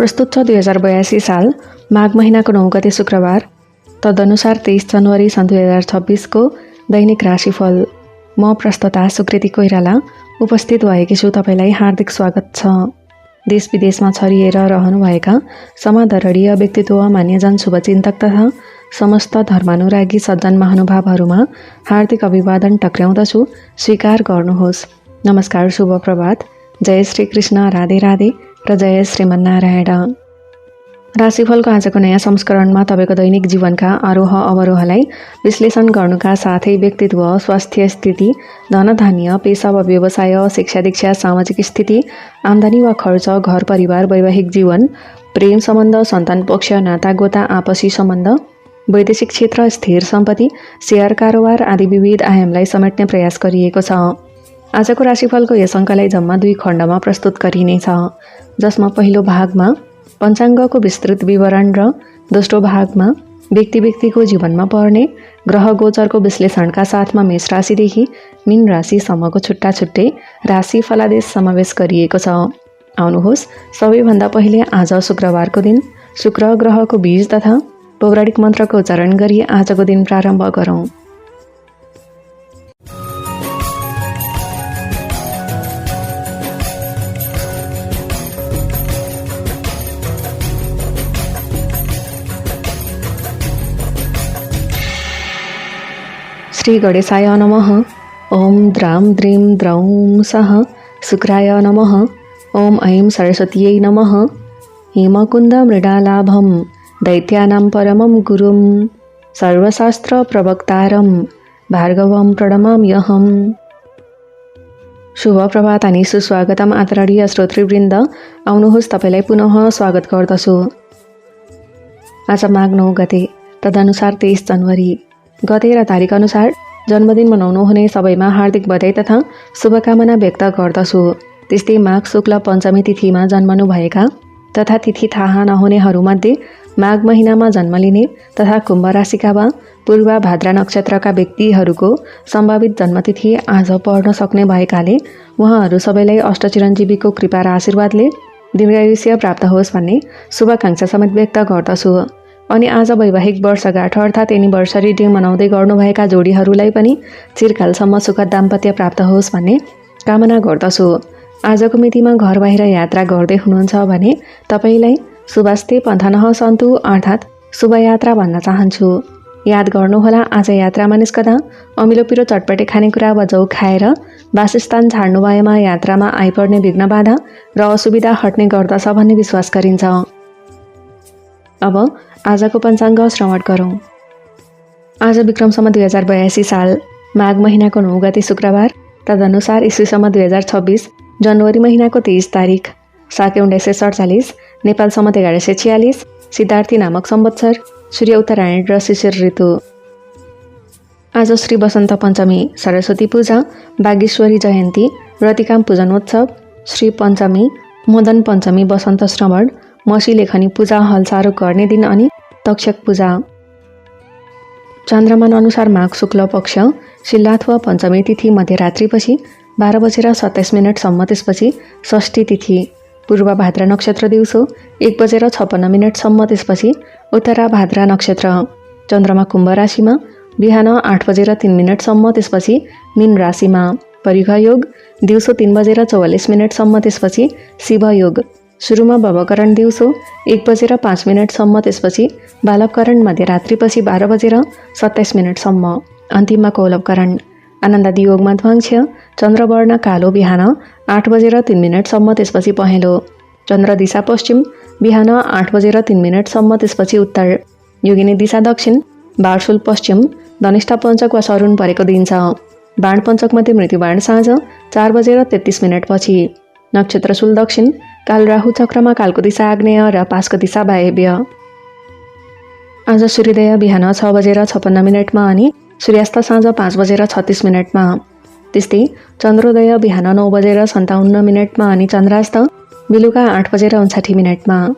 प्रस्तुत छ 2082 साल माघ महिनाको 9 गते शुक्रबार, तदनुसार 23 जनवरी सन् 2026 को दैनिक राशिफल। म प्रस्तुता सुकृति कोइराला उपस्थित भएकी छु। तपाईलाई हार्दिक स्वागत छ। देश विदेशमा छरिएर रहनुभएका समादरणीय व्यक्तित्व, मान्यजन, शुभचिन्तक तथा समस्त धर्मानुरागी सज्जन महानुभावहरूमा हार्दिक अभिवादन टक्र्याउँदछु। स्वीकार गर्नुहोस्। नमस्कार, शुभ प्रभात। जय श्री कृष्ण, राधे राधे र जय श्रीमन्नारायण। राशिफलको आजको नयाँ संस्करणमा तपाईँको दैनिक जीवनका आरोह अवरोहलाई विश्लेषण गर्नुका साथै व्यक्तित्व, स्वास्थ्य स्थिति, धनधान्य, पेसा वा व्यवसाय, शिक्षा दीक्षा, सामाजिक स्थिति, आम्दानी वा खर्च, घर परिवार, वैवाहिक जीवन, प्रेम सम्बन्ध, सन्तान पक्ष, नातागोता, आपसी सम्बन्ध, वैदेशिक क्षेत्र, स्थिर सम्पत्ति, शेयर कारोबार आदि विविध आयामलाई समेट्ने प्रयास गरिएको छ। आजको राशिफलको यस अङ्कलाई जम्मा 2 खण्डमा प्रस्तुत गरिनेछ, जसमा पहिलो भागमा पञ्चाङ्गको विस्तृत विवरण र दोस्रो भागमा व्यक्तिको जीवनमा पर्ने ग्रह गोचरको विश्लेषणका साथमा मेष राशिदेखि मीन राशिसम्मको छुट्टा छुट्टै राशि फलादेश समावेश गरिएको छ। आउनुहोस्, सबैभन्दा पहिले आज शुक्रबारको दिन शुक्र ग्रहको बीज तथा पौराणिक मन्त्रको उच्चारण गरी आजको दिन प्रारम्भ गरौँ। श्री गणेशाय नमः। ओम द्रां द्रीं द्रौं सः शुक्राय नमः। ओम ऐं सरस्वत्यै नमः। हेमकुन्द मृडालाभं दैत्यानां परमं गुरुं सर्वशास्त्र प्रवक्तारं भार्गवं प्रणमाम्यहम्। शुभ प्रभात अनि सुस्वागतम आदरणीय श्रोतृवृन्द। आउनुहोस्, तपाईँलाई पुनः स्वागत गर्दछु। आज माघ 9 गते, तदनुसार 23 जनवरी गते र तारिक अनुसार जन्मदिन मनाउनु हुने सबैमा हार्दिक बधाई तथा शुभकामना व्यक्त गर्दछु। त्यस्तै माघ शुक्ल पञ्चमी तिथिमा जन्मनुभएका तथा तिथि थाहा नहुनेहरूमध्ये माघ महिनामा जन्म लिने तथा कुम्भ राशिका वा पूर्वा भाद्रा नक्षत्रका व्यक्तिहरूको सम्भावित जन्मतिथि आज पढ्न सक्ने भएकाले उहाँहरू सबैलाई अष्टचिरञ्जीवीको कृपा र आशीर्वादले दीर्घायुष्य प्राप्त होस् भन्ने शुभकांक्षा समेत व्यक्त गर्दछु। अनि आज वैवाहिक वर्षगाँठ अर्थात् एनिभर्सरी डे मनाउँदै गर्नुभएका जोडीहरूलाई पनि चिरकालसम्म सुखद दाम्पत्य प्राप्त होस् भन्ने कामना गर्दछु। आजको मितिमा घर बाहिर यात्रा गर्दै हुनुहुन्छ भने तपाईँलाई शुभस्ते पन्थनः सन्तु अर्थात् शुभयात्रा भन्न चाहन्छु। याद गर्नुहोला, आज यात्रामा निस्कदा अमिलो पिरो चटपटे खानेकुरा वा जौ खाएर वासस्थान छाड्नु भएमा यात्रामा आइपर्ने विघ्न बाधा र असुविधा हट्ने गर्दछ भन्ने विश्वास गरिन्छ। अब आजको पञ्चाङ्ग श्रवण गरौँ। आज विक्रम सम्वत 2082 साल माघ महिनाको 9 गते शुक्रबार, तदनुसार ईस्वीसम्म 2026 जनवरी महिनाको 23 तारिक, साके 1947, नेपाल सम्वत 1146, सिद्धार्थी नामक संवत्सर, सूर्य उत्तरायण र शिशिर ऋतु। आज श्री वसन्त पञ्चमी, सरस्वती पूजा, बागेश्वरी जयन्ती, रतिकाम पूजनोत्सव, श्री पञ्चमी, मदन पञ्चमी, वसन्त श्रवण, मसी लेखनी पूजा, हलसारो गर्ने दिन अनि तक्षक पूजा। चन्द्रमान अनुसार माघ शुक्ल पक्ष शिल्ला अथवा पञ्चमी तिथि मध्यरात्रिपछि 12:27 त्यसपछि षष्ठी तिथि, पूर्व भाद्रा नक्षत्र दिउँसो 1:56 त्यसपछि उत्तरा भाद्रा नक्षत्र। चन्द्रमा कुम्भ राशिमा बिहान 8:03 त्यसपछि मीन राशिमा। परिघ योग दिउँसो 3:44 त्यसपछि शिव योग। सुरुमा भवकरण दिउँसो 1:05 त्यसपछि बालवकरण मध्यरात्रिपछि 12:27 अन्तिममा कौलवकरण। आनन्दादि योग मध्वाङ्क्ष्य चन्द्रवर्ण कालो बिहान 8:03 त्यसपछि पहेँलो। चन्द्र दिशा पश्चिम बिहान 8:03 त्यसपछि उत्तर। योगिनी दिशा दक्षिण, बाणशूल पश्चिम, धनिष्ठा पञ्चक वा सरुण परेको दिन छ। बाण पञ्चकमध्ये मृत्युबाण साँझ 4:33 पछि। नक्षत्रशूल दक्षिण, काल राहु चक्रमा कालको दिशा आग्नेय र पासको दिशा वायव्य। आज सूर्योदय बिहान 6:56 अनि सूर्यास्त साँझ 5:36। त्यस्तै चन्द्रोदय बिहान 9:57 अनि चन्द्रास्त बेलुका 8:59।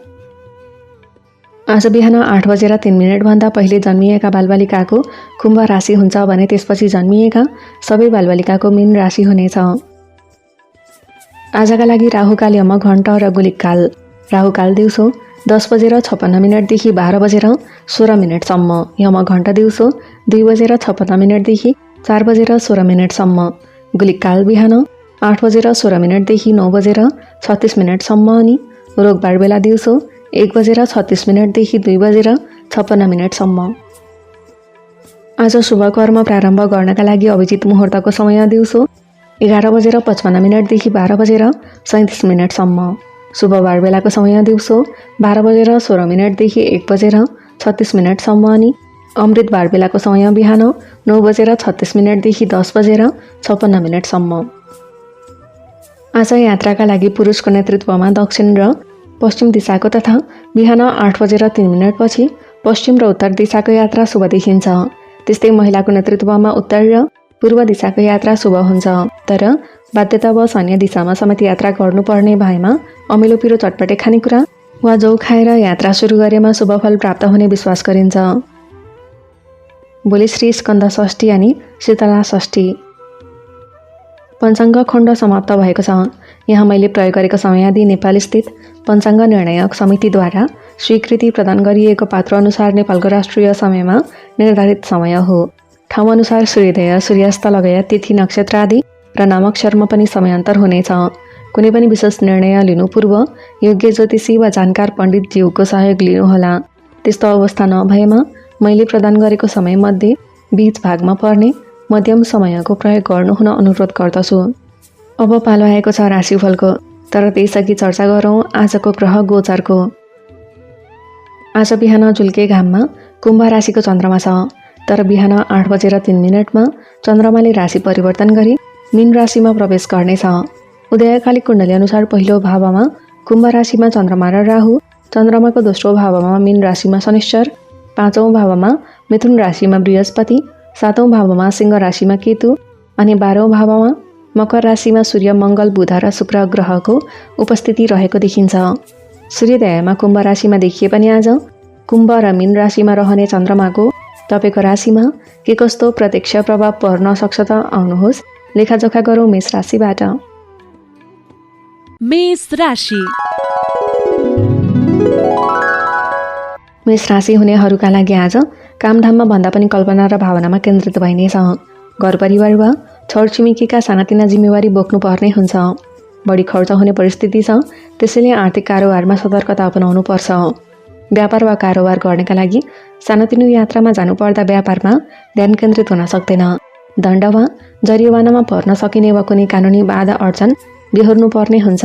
आज बिहान 8:03 भन्दा पहिले जन्मिएका बालबालिकाको कुम्भ राशि हुन्छ भने त्यसपछि जन्मिएका सबै बालबालिकाको मीन राशि हुनेछ। आजका लागि राहुकाल, यमघण्ट र गुलिककाल राहुकाल दिउँसो 10:56 देखि 12:16 सम्म। यमघण्ट दिउँसो 2:56 देखि 4:16 सम्म। गुलिकाल बिहान 8:16 देखि 9:36 सम्म अनि रोगबार बेला दिउँसो 1:36 देखि 2:56 सम्म। आज शुभ कर्म प्रारम्भ गर्नका लागि अभिजित मुहुर्तको समय दिउँसो 11:55 देखि 12:37 सम्म। शुभ बार बेलाको समय दिउँसो 12:16 देखि 1:36 सम्म अनि अमृत बार बेलाको समय बिहान 9:36 देखि 10:56 सम्म। आज यात्राका लागि पुरुषको नेतृत्वमा दक्षिण र पश्चिम दिशाको तथा बिहान 8:03 पछि पश्चिम र उत्तर दिशाको यात्रा शुभ देखिन्छ। त्यस्तै महिलाको नेतृत्वमा उत्तर र पूर्व दिशाको यात्रा शुभ हुन्छ। तर बाध्यतावश अन्य दिशामा समेत यात्रा गर्नुपर्ने भएमा अमिलो पिरो चटपटे खानेकुरा वा जौ खाएर यात्रा सुरु गरेमा शुभ फल प्राप्त हुने विश्वास गरिन्छ। भोलि श्री स्कन्द षष्ठी अनि शीतला षष्ठी। पञ्चाङ्ग खण्ड समाप्त भएको छ। यहाँ मैले प्रयोग गरेको समयादि नेपाल स्थित पञ्चाङ्ग निर्णयक समितिद्वारा स्वीकृति प्रदान गरिएको पात्र अनुसार नेपालको राष्ट्रिय समयमा निर्धारित समय हो। ठाउँ अनुसार सूर्योदय सूर्यास्त लगायत तिथि नक्षत्र आदि र नामाक्षरमा पनि समयान्तर हुनेछ। कुनै पनि विशेष निर्णय लिनु पूर्व योग्य ज्योतिषी वा जानकार पण्डितज्यूको सहयोग लिनुहोला। त्यस्तो अवस्था नभएमा मैले प्रदान गरेको समयमध्ये बीच भागमा पर्ने मध्यम समयको प्रयोग गर्नुहुन अनुरोध गर्दछु। अब पालो आएको छ राशिफलको, तर त्यसअघि चर्चा गरौँ आजको ग्रह गोचरको। आज बिहान झुल्के घाममा कुम्भ राशिको चन्द्रमा छ, तर बिहान 8:03 चन्द्रमाले राशि परिवर्तन गरी मीन राशिमा प्रवेश गर्नेछ। उदयकाली कुण्डली अनुसार पहिलो भावमा कुम्भ राशिमा चन्द्रमा र राहु, चन्द्रमाको दोस्रो भावमा मीन राशिमा शनिश्चर, पाँचौं भावमा मिथुन राशिमा बृहस्पति, सातौं भावमा सिंह राशिमा केतु अनि 12औं भावमा मकर राशिमा सूर्य, मङ्गल, बुध र शुक्र ग्रहको उपस्थिति रहेको देखिन्छ। सूर्योदयमा कुम्भ राशिमा देखिए पनि आज कुम्भ र मीन राशिमा रहने चन्द्रमाको तपाईँको राशिमा के कस्तो प्रत्यक्ष प्रभाव पर्न सक्छ त आउनुहोस् लेखाजोखा गरौँ मेष राशिबाट। मेष राशि। मेष राशि हुनेहरूका लागि आज कामधाममा भन्दा पनि कल्पना र भावनामा केन्द्रित भइनेछ। घर परिवार वा छरछिमेकीका सानातिना जिम्मेवारी बोक्नुपर्ने हुन्छ। बढी खर्च हुने परिस्थिति छ, त्यसैले आर्थिक कारोबारमा सतर्कता अपनाउनु पर्छ। व्यापार वा कारोबार गर्नका लागि सानोतिनो यात्रामा जानुपर्दा व्यापारमा ध्यान केन्द्रित हुन सक्दैन। दण्ड वा जरिवानामा पर्न सकिने वा कुनै कानुनी बाधा अडचन बेहोर्नुपर्ने हुन्छ।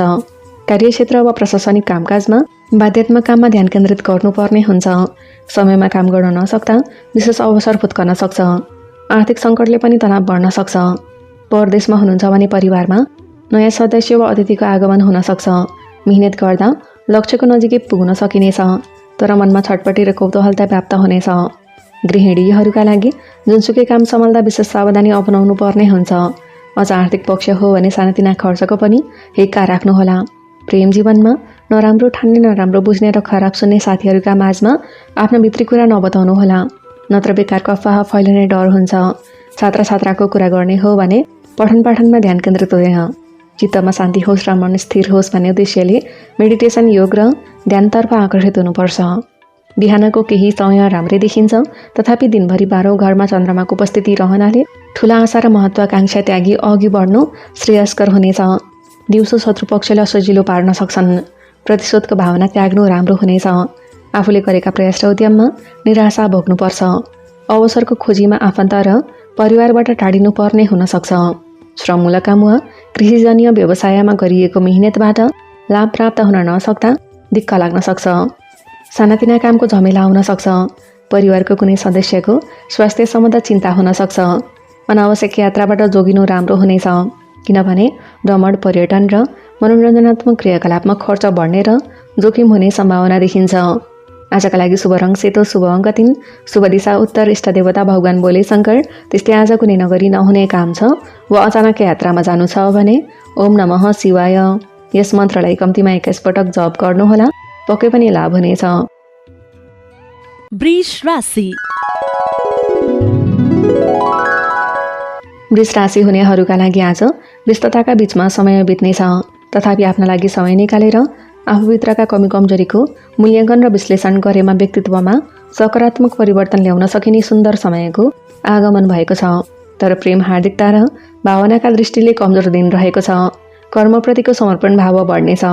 कार्यक्षेत्र वा प्रशासनिक कामकाजमा बाध्यात्मक काममा ध्यान केन्द्रित गर्नुपर्ने हुन्छ। समयमा काम गर्न नसक्दा विशेष अवसर फुत्कन सक्छ। आर्थिक सङ्कटले पनि तनाव बढ्न सक्छ। परदेशमा हुनुहुन्छ भने परिवारमा नयाँ सदस्य वा अतिथिको आगमन हुन सक्छ। मिहिनेत गर्दा लक्ष्यको नजिकै पुग्न सकिनेछ, तर मनमा छटपटी र कौतूहलता प्राप्त हुनेछ। गृहिणीहरूका लागि जुनसुकै काम सम्हाल्दा विशेष सावधानी अपनाउनु पर्ने हुन्छ। अझ आर्थिक पक्ष हो भने सानातिना खर्चको पनि हेक्का राख्नुहोला। प्रेम जीवनमा नराम्रो ठान्ने, नराम्रो बुझ्ने र खराब सुन्ने साथीहरूका माझमा आफ्नो भित्री कुरा नबताउनुहोला, नत्र बेकारको अफवाह फैलिने डर हुन्छ। छात्र छात्राको कुरा गर्ने हो भने पठन पाठनमा ध्यान केन्द्रित हुँदैन। चित्तमा शान्ति होस् र मन स्थिर होस् भन्ने उद्देश्यले मेडिटेसन, योग र ध्यानतर्फ आकर्षित हुनुपर्छ। बिहानको केही समय राम्रै देखिन्छ, तथापि दिनभरि 12औं घरमा चन्द्रमाको उपस्थिति रहनाले ठुला आशा र महत्त्वाकांक्षा त्यागी अघि बढ्नु श्रेयस्कर हुनेछ। दिउँसो शत्रुपक्षले असजिलो पार्न सक्छन्। प्रतिशोधको भावना त्याग्नु राम्रो हुनेछ। आफूले गरेका प्रयास र उद्यममा निराशा भोग्नुपर्छ। अवसरको खोजीमा आफन्त र परिवारबाट टाढिनु पर्ने हुन सक्छ। श्रममूलक काम वा कृषिजन्य व्यवसायमा गरिएको मेहनतबाट लाभ प्राप्त हुन नसक्दा दिक्क लाग्न सक्छ। सानातिना कामको झमेला आउन सक्छ। परिवारको कुनै सदस्यको स्वास्थ्य सम्बन्ध चिन्ता हुन सक्छ। अनावश्यक यात्राबाट जोगिनु राम्रो हुनेछ, किनभने भ्रमण, पर्यटन र मनोरञ्जनात्मक क्रियाकलापमा खर्च बढ्ने र जोखिम हुने सम्भावना देखिन्छ। आजका लागि शुभ रङ सेतो, शुभ अङ्क 3, शुभ दिशा उत्तर, इष्टदेवता भगवान भोले शङ्कर। त्यस्तै आज कुनै नगरी नहुने काम छ वा अचानक यात्रामा जानु छ भने ओम नमः शिवाय यस मन्त्रलाई कम्तीमा 21 पटक जप गर्नुहोला, पक्कै पनि लाभ हुनेछ। वृष राशि। वृष राशि हुनेहरूका लागि आज व्यस्तताका बीचमा समय बित्नेछ, तथापि आफ्ना लागि समय निकालेर आफूभित्रका कमी कमजोरीको मूल्याङ्कन र विश्लेषण गरेमा व्यक्तित्वमा सकारात्मक परिवर्तन ल्याउन सकिने सुन्दर समयको आगमन भएको छ। तर प्रेम हार्दिकता र भावनाका दृष्टिले कमजोर दिन रहेको छ। कर्मप्रतिको समर्पण भाव बढ्नेछ।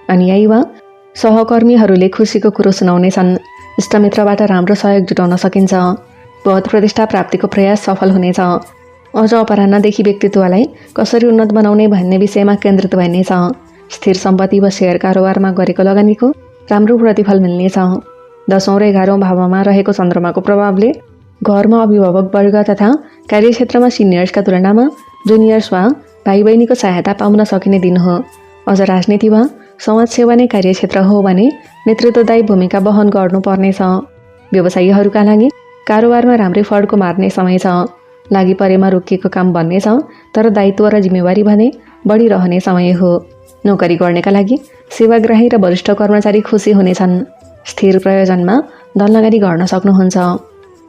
अनुयायी वा सहकर्मीहरूले खुसीको कुरो सुनाउनेछन्। इष्टमित्रबाट राम्रो सहयोग जुटाउन सकिन्छ। पद प्रतिष्ठा प्राप्तिको प्रयास सफल हुनेछ। अझ अपराह्नदेखि व्यक्तित्वलाई कसरी उन्नत बनाउने भन्ने विषयमा केन्द्रित भइनेछ। स्थिर सम्पत्ति वा सेयर कारोबारमा गरेको लगानीको राम्रो प्रतिफल मिल्नेछ। 10औं र 11औं भावमा रहेको चन्द्रमाको प्रभावले घरमा अभिभावक वर्ग तथा कार्यक्षेत्रमा सिनियर्सका तुलनामा जुनियर्स वा भाइ बहिनीको सहायता पाउन सकिने दिन हो। अझ राजनीति वा समाजसेवा नै कार्यक्षेत्र हो भने नेतृत्वदायी भूमिका वहन गर्नुपर्नेछ। व्यवसायीहरूका लागि कारोबारमा राम्रै फड्को मार्ने समय छ। लागि परेमा रोकिएको काम बन्नेछ, तर दायित्व र जिम्मेवारी भने बढिरहने समय हो। नोकरी गर्नेका लागि सेवाग्राही र वरिष्ठ कर्मचारी खुसी हुनेछन्। स्थिर प्रयोजनमा धन लगानी गर्न सक्नुहुन्छ।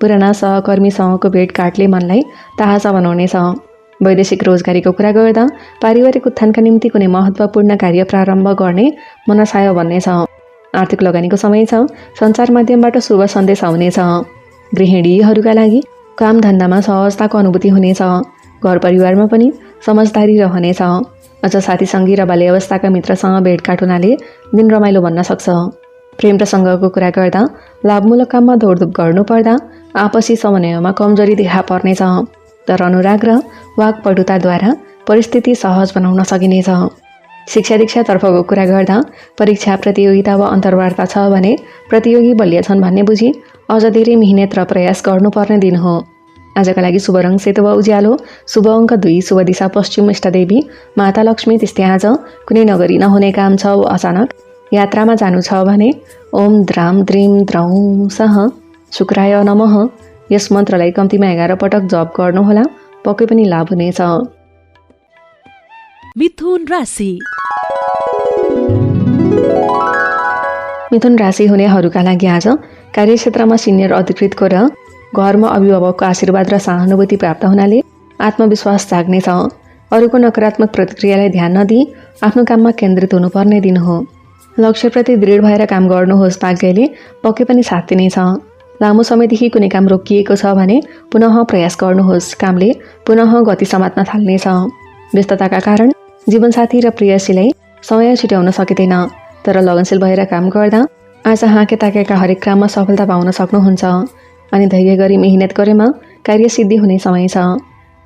पुराना सहकर्मीसँगको भेटघाटले मनलाई ताजा बनाउनेछ। वैदेशिक रोजगारीको कुरा गर्दा पारिवारिक उत्थानका निम्ति कुनै महत्त्वपूर्ण कार्य प्रारम्भ गर्ने मनसाय बन्नेछ। आर्थिक लगानीको समय छ। सञ्चार माध्यमबाट शुभ सन्देश आउनेछ। गृहिणीहरूका लागि काम धन्दामा सहजताको अनुभूति हुनेछ। घर परिवारमा पनि समझदारी रहनेछ। अझ साथीसङ्गी र बाल्यावस्थाका मित्रसँग भेटघाट हुनाले दिन रमाइलो बन्न सक्छ। प्रेम प्रसङ्गको कुरा गर्दा लाभमूलक काममा दौडधुप गर्नुपर्दा आपसी समन्वयमा कमजोरी देखा पर्नेछ। तर अनुराग र वाक्पटुताद्वारा परिस्थिति सहज बनाउन सकिनेछ। शिक्षा दीक्षातर्फको कुरा गर्दा परीक्षा प्रतियोगिता वा अन्तर्वार्ता छ भने प्रतियोगी बलिया छन् भन्ने बुझी अझ धेरै मिहिनेत र प्रयास गर्नुपर्ने दिन हो। आजका लागि शुभ रङ सेतो वा उज्यालो, शुभ अङ्क 2, शुभ दिशा पश्चिम, इष्टदेवी माता लक्ष्मी। त्यस्तै आज कुनै नगरी नहुने काम छ वा अचानक यात्रामा जानु छ भने ओम द्राम द्रिम द्रौं सह शुक्राय नमः यस मन्त्रलाई कम्तीमा 11 पटक जप गर्नुहोला। पक्कै पनि लाभ हुनेछ। मिथुन राशि। मिथुन राशि हुनेहरूका लागि आज कार्यक्षेत्रमा सिनियर अधिकृतको र घरमा अभिभावकको आशीर्वाद र सहानुभूति प्राप्त हुनाले आत्मविश्वास जाग्नेछ। अरूको नकारात्मक प्रतिक्रियालाई ध्यान नदिई आफ्नो काममा केन्द्रित हुनुपर्ने दिन हो। लक्ष्यप्रति दृढ भएर काम गर्नुहोस्। भाग्यले पक्कै पनि साथ दिनेछ। लामो समयदेखि कुनै काम रोकिएको छ भने पुनः प्रयास गर्नुहोस्। कामले पुनः गति समात्न थाल्नेछ। व्यस्तताका कारण जीवनसाथी र प्रेयसीलाई समय छुट्याउन सकिँदैन, तर लगनशील भएर काम गर्दा आज हाँके ताकेका हरेक काममा सफलता पाउन सक्नुहुन्छ। अनि धैर्य गरी मेहनत गरेमा कार्यसिद्धि हुने समय छ।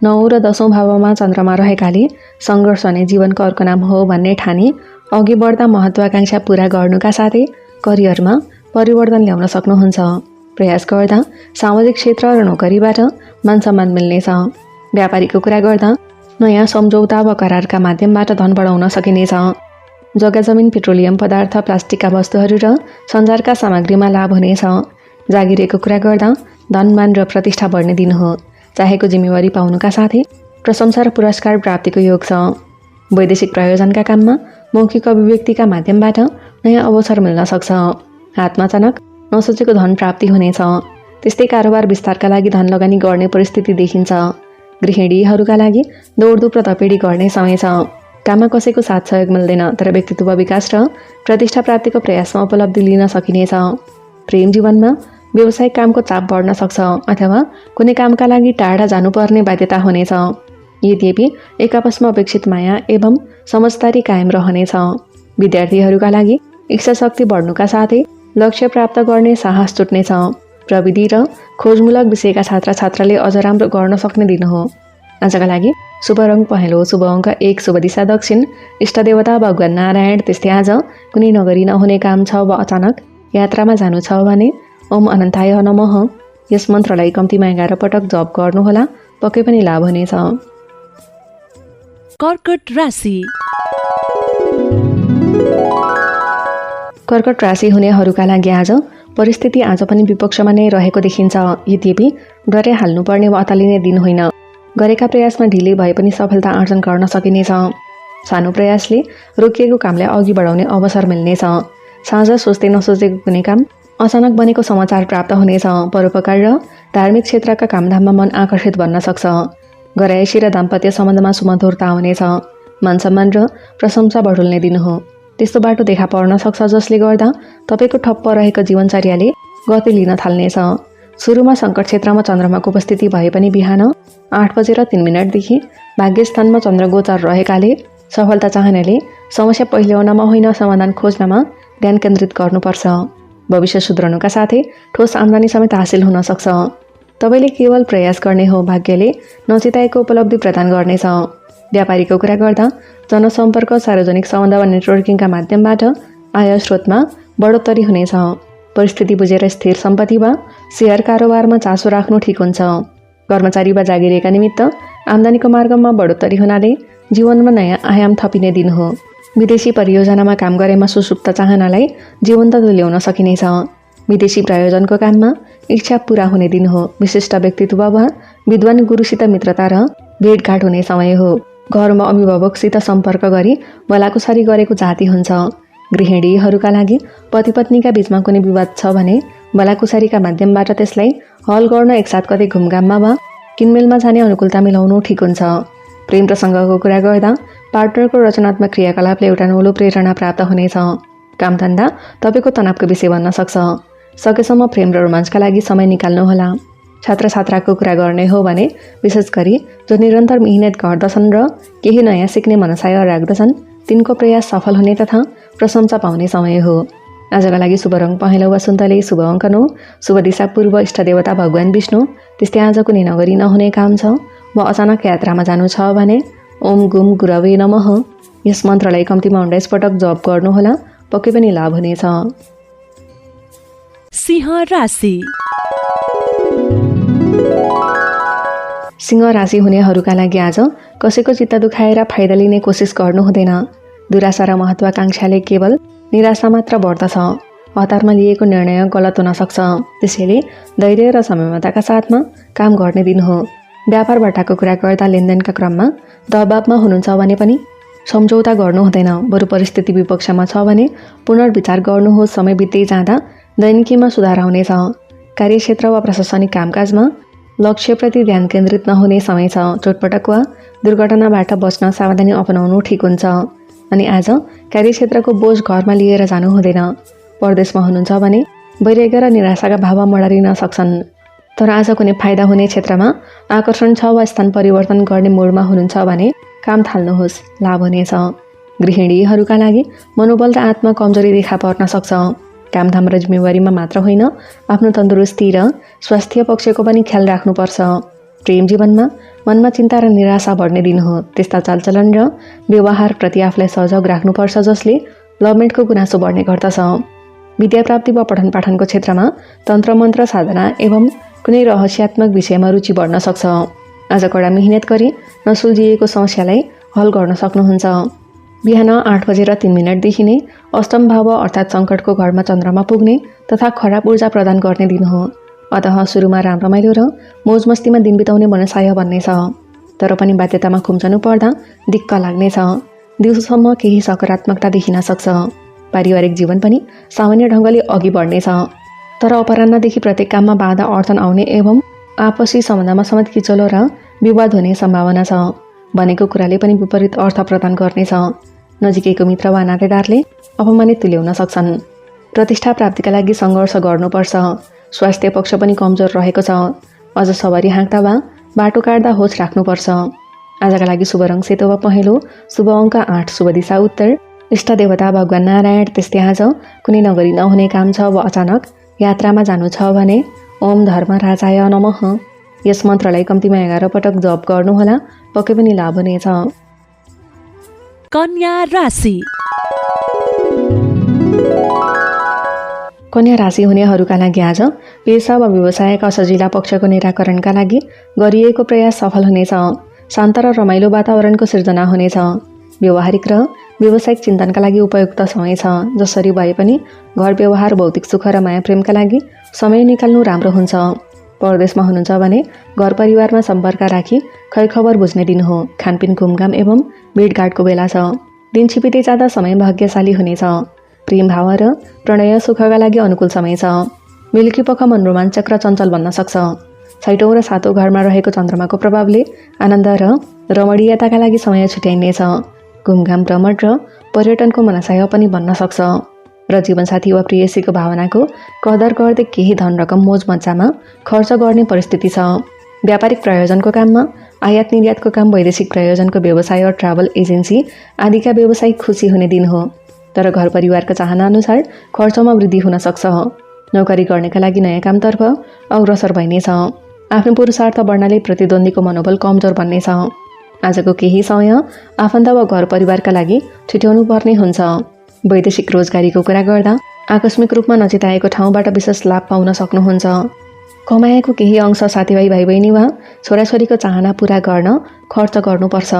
9औं र 10औं भावमा चन्द्रमा रहेकाले सङ्घर्ष नै जीवनको अर्को नाम हो भन्ने ठानी अघि बढ्दा महत्त्वाकांक्षा पूरा गर्नुका साथै करियरमा परिवर्तन ल्याउन सक्नुहुन्छ। प्रयास गर्दा सामाजिक क्षेत्र र नोकरीबाट मान सम्मान मिल्नेछ। व्यापारीको कुरा गर्दा नयाँ सम्झौता वा करारका माध्यमबाट धन बढाउन सकिनेछ। जग्गा जमिन, पेट्रोलियम पदार्थ, प्लास्टिकका वस्तुहरू र सञ्चारका सामग्रीमा लाभ हुनेछ। जागिरेको कुरा गर्दा धनमान र प्रतिष्ठा बढ्ने दिन हो। चाहेको जिम्मेवारी पाउनुका साथै प्रशंसा र पुरस्कार प्राप्तिको योग छ। वैदेशिक प्रयोजनका काममा मौखिक अभिव्यक्तिका माध्यमबाट नयाँ अवसर मिल्न सक्छ। हातमा अचानक नसोचेको धन प्राप्ति हुनेछ। त्यस्तै कारोबार विस्तारका लागि धन लगानी गर्ने परिस्थिति देखिन्छ। गृहिणीहरूका लागि दौडधुप र तपेडी गर्ने समय छ। काममा कसैको साथ सहयोग मिल्दैन, तर व्यक्तित्व विकास र प्रतिष्ठा प्राप्तिको प्रयासमा उपलब्धि लिन सकिनेछ। प्रेम जीवनमा व्यावसायिक कामको चाप बढ्न सक्छ अथवा कुनै कामका लागि टाढा जानुपर्ने बाध्यता हुनेछ। यद्यपि एक आपसमा अपेक्षित माया एवं समझदारी कायम रहनेछ। विद्यार्थीहरूका लागि इच्छा शक्ति बढ्नुका साथै लक्ष्य प्राप्त गर्ने साहस जुट्नेछ। प्रविधि र खोजमूलक विषयका छात्रछात्राले अझ राम्रो गर्न सक्ने दिन हो। आजका लागि शुभ रङ पहेँलो, शुभ अङ्क 1, शुभ दिशा दक्षिण, इष्टदेवता भगवान नारायण। त्यस्तै आज कुनै नगरी नहुने काम छ वा अचानक यात्रामा जानु छ भने ओम अनन्ताय नमः यस मन्त्रलाई कम्तीमा 11 पटक जप गर्नुहोला। पक्कै पनि लाभ हुनेछ। कर्कट राशि। कर्कट राशि हुनेहरूका लागि आज परिस्थिति आज पनि विपक्षमा नै रहेको देखिन्छ। यद्यपि डरै हाल्नुपर्ने वा अतालिने दिन होइन। गरेका प्रयासमा ढिलै भए पनि सफलता आर्जन गर्न सकिनेछ। सानो प्रयासले रोकिएको कामलाई अघि बढाउने अवसर मिल्नेछ। साँझ सोच्दै नसोचेको कुनै काम अचानक बनेको समाचार प्राप्त हुनेछ। परोपकार र धार्मिक क्षेत्रका कामधाममा मन आकर्षित बन्न सक्छ। घरायसी र दाम्पत्य सम्बन्धमा सुमधुरता हुनेछ। मान सम्मान र प्रशंसा बढुल्ने दिन हो। त्यस्तो बाटो देखा पर्न सक्छ जसले गर्दा तपाईँको ठप्प रहेको जीवनचर्याले गति लिन थाल्नेछ। सुरुमा सङ्कट क्षेत्रमा चन्द्रमाको उपस्थिति भए पनि बिहान 8:03 भाग्यस्थानमा चन्द्र गोचर रहेकाले सफलता चाहनेले समस्या पहिल्याउनमा होइन समाधान खोज्नमा ध्यान केन्द्रित गर्नुपर्छ। भविष्य सुध्रनुका साथै ठोस आम्दानी समेत हासिल हुन सक्छ। तपाईँले केवल प्रयास गर्ने हो, भाग्यले नचिताएको उपलब्धि प्रदान गर्नेछ। व्यापारीको कुरा गर्दा जनसम्पर्क, सार्वजनिक सम्बन्ध वा नेटवर्किङका माध्यमबाट आय स्रोतमा बढोत्तरी हुनेछ। परिस्थिति बुझेर स्थिर सम्पत्ति वा सेयर कारोबारमा चासो राख्नु ठिक हुन्छ। कर्मचारी वा जागिरेका निमित्त आम्दानीको मार्गमा बढोत्तरी हुनाले जीवनमा नयाँ आयाम थपिने दिन हो। विदेशी परियोजनामा काम गरेमा सुसुप्त चाहनालाई जीवन्त तुल्याउन सकिनेछ। विदेशी प्रायोजनको काममा इच्छा पूरा हुने दिन हो। विशिष्ट व्यक्तित्व वा विद्वान गुरुसित मित्रता र भेटघाट हुने समय हो। घरमा अभिभावकसित सम्पर्क गरी भलाकुसारी गरेको जाति हुन्छ। गृहिणीहरूका लागि पति पत्नीका बीचमा कुनै विवाद छ भने भलाकुसारीका माध्यमबाट त्यसलाई हल गर्न एकसाथ कतै घुमघाममा वा किनमेलमा जाने अनुकूलता मिलाउनु ठिक हुन्छ। प्रेम प्रसङ्गको कुरा गर्दा पार्टनरको रचनात्मक क्रियाकलापले एउटा नौलो प्रेरणा प्राप्त हुनेछ। कामधन्दा तपाईँको तनावको विषय बन्न सक्छ। सकेसम्म प्रेम र रोमान्सका लागि समय निकाल्नुहोला। छात्र छात्राको कुरा गर्ने हो भने विशेष गरी जो निरन्तर मिहिनेत गर्दछन् र केही नयाँ सिक्ने मनसाय राख्दछन् तिनको प्रयास सफल हुने तथा प्रशंसा पाउने समय हो। आजका लागि शुभ रङ पहेँलो वा सुन्तले, शुभ अङ्क 9, शुभ दिशा पूर्व, इष्टदेवता भगवान विष्णु। त्यस्तै आज कुनै नगरी नहुने काम छ वा अचानक यात्रामा जानु छ भने ओम गुम गुरवे नमः यस मन्त्रलाई कम्तीमा 19 पटक जप गर्नुहोला, पक्कै पनि लाभ हुनेछ। सिंह राशि। सिंह राशि हुनेहरूका लागि आज कसैको चित्त दुखाएर फाइदा लिने कोसिस गर्नु हुँदैन। दुराशा र महत्वाकांक्षाले केवल निराशा मात्र बढ्दछ। हतारमा लिएको निर्णय गलत हुन सक्छ। त्यसैले धैर्य र संयमताका साथमा काम गर्ने दिन हो। व्यापारबाटाको कुरा गर्दा लेनदेनका क्रममा दबावमा हुनुहुन्छ भने पनि सम्झौता गर्नु हुँदैन। बरु परिस्थिति विपक्षमा छ भने पुनर्विचार गर्नुहोस्। समय बित्दै जाँदा दैनिकीमा सुधार आउनेछ। कार्यक्षेत्र वा प्रशासनिक कामकाजमा लक्ष्यप्रति ध्यान केन्द्रित नहुने समय छ। चोटपटक वा दुर्घटनाबाट बच्न सावधानी अपनाउनु ठिक हुन्छ। अनि आज कार्यक्षेत्रको बोझ घरमा लिएर जानु हुँदैन। परदेशमा हुनुहुन्छ भने वैराग्य र निराशाका भाव मडारिन सक्छन्। तर आज कुनै फाइदा हुने क्षेत्रमा आकर्षण छ वा स्थान परिवर्तन गर्ने मोडमा हुनुहुन्छ भने काम थाल्नुहोस्, लाभ हुनेछ। गृहिणीहरूका लागि मनोबल र आत्मा कमजोरी देखा पर्न सक्छ। कामधाम र जिम्मेवारीमा मात्र होइन, आफ्नो तन्दुरुस्ती र स्वास्थ्य पक्षको पनि ख्याल राख्नुपर्छ। प्रेम जीवनमा मनमा चिन्ता र निराशा बढ्ने दिन हो। त्यस्ता चालचलन र व्यवहारप्रति आफूलाई सजग राख्नुपर्छ जसले लभमेटको गुनासो बढ्ने गर्दछ। विद्याप्राप्ति वा पठन पाठनको क्षेत्रमा तन्त्र मन्त्र साधना एवं कुनै रहस्यात्मक विषयमा रुचि बढ्न सक्छ। आज कडा मिहिनेत गरी नसुल्झिएको समस्यालाई हल गर्न सक्नुहुन्छ। बिहान 8:03 नै अष्टम भाव अर्थात् सङ्कटको घरमा चन्द्रमा पुग्ने तथा खराब ऊर्जा प्रदान गर्ने दिन हो। अतः सुरुमा रमाइलो र मोजमस्तीमा दिन बिताउने मनसाय बन्नेछ। तर पनि बाध्यतामा खुम्चनु पर्दा दिक्क लाग्नेछ। दिउँसोसम्म केही सकारात्मकता देखिन सक्छ। पारिवारिक जीवन पनि सामान्य ढङ्गले अघि बढ्नेछ। तर अपराह्नदेखि प्रत्येक काममा बाधा अड्चन आउने एवं आपसी सम्बन्धमा समेत किचलो र विवाद हुने सम्भावना छ। भनेको कुराले पनि विपरीत अर्थ प्रदान गर्नेछ। नजिकैको मित्र वा नातेदारले अपमानित तुल्याउन सक्छन्। प्रतिष्ठा प्राप्तिका लागि सङ्घर्ष गर्नुपर्छ। स्वास्थ्य पक्ष पनि कमजोर रहेको छ। अझ सवारी हाँक्दा वा बाटो काट्दा होस राख्नुपर्छ। आजका लागि शुभ रङ सेतो वा पहेँलो, शुभ अङ्क 8, शुभ दिशा उत्तर, इष्टदेवता भगवान नारायण। त्यस्तै आज कुनै नगरी नहुने काम छ वा अचानक यात्रामा जानु छ भने ओम धर्मराजाय नमः यस मन्त्रलाई कम्तीमा 11 पटक जप गर्नुहोला, पक्कै पनि लाभ हुनेछ। कन्या राशि। कन्या राशि हुनेहरूका लागि आज पेसा वा व्यवसायका सजिला पक्षको निराकरणका लागि गरिएको प्रयास सफल हुनेछ। शान्त र रमाइलो वातावरणको सिर्जना हुनेछ। व्यवहारिक र व्यावसायिक चिन्तनका लागि उपयुक्त समय छ। जसरी भए पनि घर व्यवहार, भौतिक सुख र माया प्रेमका लागि समय निकाल्नु राम्रो हुन्छ। परदेशमा हुनुहुन्छ भने घर परिवारमा सम्पर्क राखी खैरखबर बुझ्ने दिन हो। खानपिन, घुमघाम एवं भेटघाटको बेला छ। दिन छिपिँदै जाँदा समय भाग्यशाली हुनेछ। प्रेम भाव र प्रणय सुखका लागि अनुकूल समय छ। मिल्की पख मन रोमाञ्चक र चञ्चल बन्न सक्छ। 6औं र 7औं घरमा रहेको चन्द्रमाको प्रभावले आनन्द र रमणीयताका लागि समय छुट्याइनेछ। घुमघाम, भ्रमण र पर्यटनको मनसाय पनि बन्न सक्छ र जीवनसाथी वा प्रेयसीको भावनाको कदर गर्दै केही धन रकम मोज मजामा खर्च गर्ने परिस्थिति छ। व्यापारिक प्रयोजनको काममा आयात निर्यातको काम, वैदेशिक प्रयोजनको व्यवसाय, ट्राभल एजेन्सी आदिका व्यवसायिक खुसी हुने दिन हो। तर घर परिवारका चाहना अनुसार खर्चमा वृद्धि हुन सक्छ। नोकरी गर्नेका लागि नयाँ कामतर्फ अग्रसर भइनेछ। आफ्नो पुरुषार्थ बढ्नाले प्रतिद्वन्द्वीको मनोबल कमजोर बन्नेछ। आजको केही समय आफन्त वा घर परिवारका लागि छुट्याउनु पर्ने हुन्छ। वैदेशिक रोजगारीको कुरा गर्दा आकस्मिक रूपमा नचिताएको ठाउँबाट विशेष लाभ पाउन सक्नुहुन्छ। कमाएको केही अंश साथीभाइ भाइ बहिनी वा छोराछोरीको चाहना पूरा गर्न खर्च गर्नुपर्छ।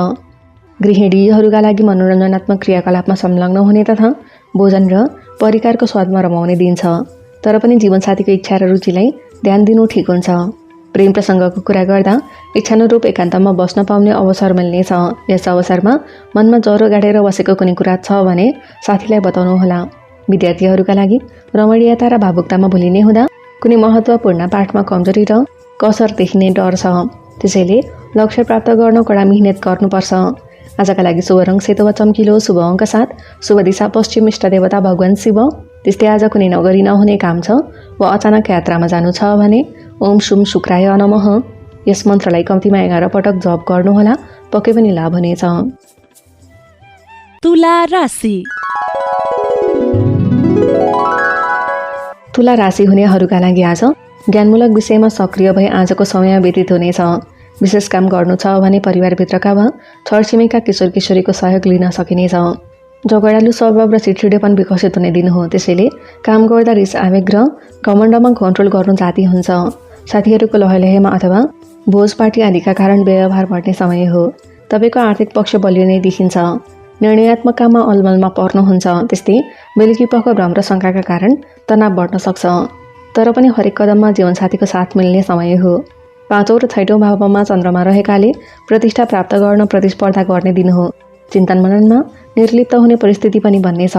गृहिणीहरूका लागि मनोरञ्जनात्मक क्रियाकलापमा संलग्न हुने तथा भोजन र परिकारको स्वादमा रमाउने दिन छ। तर पनि जीवनसाथीको इच्छा र रुचिलाई ध्यान दिनु ठिक हुन्छ। प्रेम प्रसङ्गको कुरा गर्दा इच्छानुरूप एकान्तमा बस्न पाउने अवसर मिल्नेछ। यस अवसरमा मनमा ज्वरो गाडेर बसेको कुनै कुरा छ भने साथीलाई बताउनुहोला। विद्यार्थीहरूका लागि रमणीयता र भावुकतामा भुलिने हुँदा कुनै महत्त्वपूर्ण पाठमा कमजोरी र कसर देखिने डर छ। त्यसैले लक्ष्य प्राप्त गर्न कडा मेहनत गर्नुपर्छ। आजका लागि शुभ रङ सेतो वा चम्किलो, शुभ अङ्क 7, शुभ दिशा पश्चिम, इष्ट देवता भगवान शिव। त्यस्तै आज कुनै नगरी नहुने काम छ वा अचानक यात्रामा जानु छ भने ओम शुम शुक्राय नमः यस मन्त्रलाई कम्तीमा 11 पटक जप गर्नुहोला, पक्कै पनि लाभ हुनेछ। तुला राशि। तुला राशि हुनेहरूका लागि आज ज्ञानमूलक विषयमा सक्रिय भई आजको समय व्यतीत हुनेछ। विशेष काम गर्नु छ भने परिवारभित्रका वा छरछिमेकका किशोर किशोरीको सहयोग लिन सकिनेछ। झगडालु स्वभाव र चिडचिडेपन विकसित हुने दिन हो। त्यसैले काम गर्दा रिस आवेग र घमण्डमा कन्ट्रोल गर्नु जाती हुन्छ। साथीहरूको लहलहेमा अथवा भोज पार्टी आदिका कारण व्यवहार बढ्ने समय हो। तपाईँको आर्थिक पक्ष बलियो नै देखिन्छ। निर्णयात्मक काममा अलमलमा पर्नुहुन्छ। त्यस्तै बेलुकीपख भ्रम र शङ्काका कारण तनाव बढ्न सक्छ। तर पनि हरेक कदममा जीवनसाथीको साथ मिल्ने समय हो। 5औं र 6औं भावमा चन्द्रमा रहेकाले प्रतिष्ठा प्राप्त गर्न प्रतिस्पर्धा गर्ने दिन हो। चिन्तन मननमा निर्लिप्त हुने परिस्थिति पनि बन्नेछ।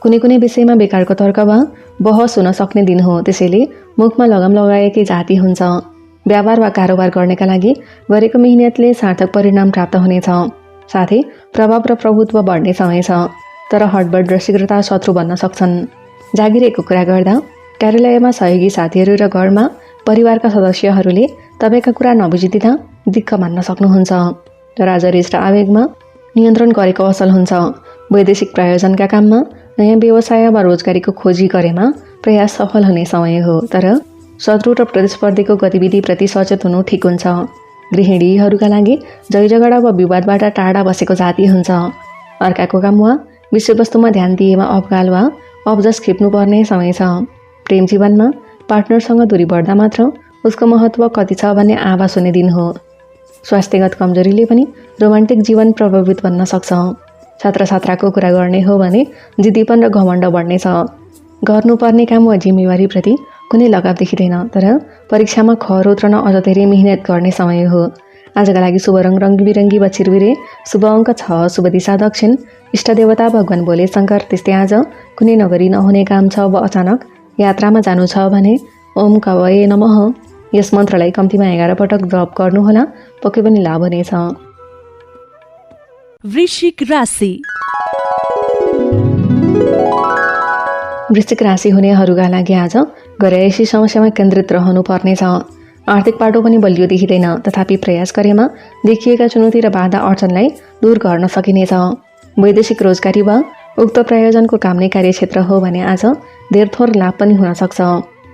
कुनै कुनै विषयमा बेकारको तर्क वा बहस हुन सक्ने दिन हो। त्यसैले मुखमा लगाम लगाएकै जाति हुन्छ। व्यापार वा कारोबार गर्नेका लागि गरेको मेहनतले सार्थक परिणाम प्राप्त हुनेछ। साथै प्रभाव र प्रभुत्व बढ्ने समय छ। तर हडबड र शीघ्रता शत्रु बन्न सक्छन्। जागिरेको कुरा गर्दा कार्यालयमा सहयोगी साथीहरू र घरमा परिवारका सदस्यहरूले तपाईँका कुरा नबुझिदिँदा दिक्क मान्न सक्नुहुन्छ। तर आज रिस र आवेगमा नियन्त्रण गरेको असल हुन्छ। वैदेशिक प्रयोजनका काममा नयाँ व्यवसाय वा रोजगारीको खोजी गरेमा प्रयास सफल हुने समय हो। तर शत्रु र प्रतिस्पर्धीको गतिविधिप्रति सचेत हुनु ठिक हुन्छ। गृहिणीहरूका लागि झैझगडा वा विवादबाट टाढा बसेको जाति हुन्छ। अर्काको काम वा विषयवस्तुमा ध्यान दिएमा अवगाल वा अब्जस खिप्नुपर्ने समय छ। प्रेम जीवनमा पार्टनरसँग दूरी बढ्दा मात्र उसको महत्त्व कति छ भन्ने आभास हुने दिन हो। स्वास्थ्यगत कमजोरीले पनि रोमान्टिक जीवन प्रभावित बन्न सक्छ। छात्र छात्राको कुरा गर्ने हो भने जिद्दीपन र घमण्ड बढ्नेछ। गर्नुपर्ने काम वा जिम्मेवारीप्रति कुनै लगाव देखिँदैन। तर परीक्षामा खर उत्रन अझ धेरै मेहनत गर्ने समय हो। आजका लागि शुभ रङ रङ्गबिरङ्गी वा चिरबिरे, शुभ अङ्क 6, शुभ दिशा दक्षिण, इष्ट देवता भगवान भोले शङ्कर। त्यस्तै आज कुनै नगरी नहुने काम छ वा अचानक यात्रामा जानु छ भने ओम कवये नमः यस मन्त्रलाई कम्तीमा 11 पटक जप गर्नुहोला, पक्कै पनि लाभ हुनेछ। वृश्चिक राशि। वृश्चिक राशि हुनेहरूका लागि आज घरैसी समस्यामा केन्द्रित रहनुपर्नेछ। आर्थिक पाटो पनि बलियो देखिँदैन। तथापि प्रयास गरेमा देखिएका चुनौती र बाधा अडचनलाई दूर गर्न सकिनेछ। वैदेशिक रोजगारी वा उक्त प्रयोजनको काम नै कार्यक्षेत्र हो भने आज धेर थोर लाभ पनि हुन सक्छ।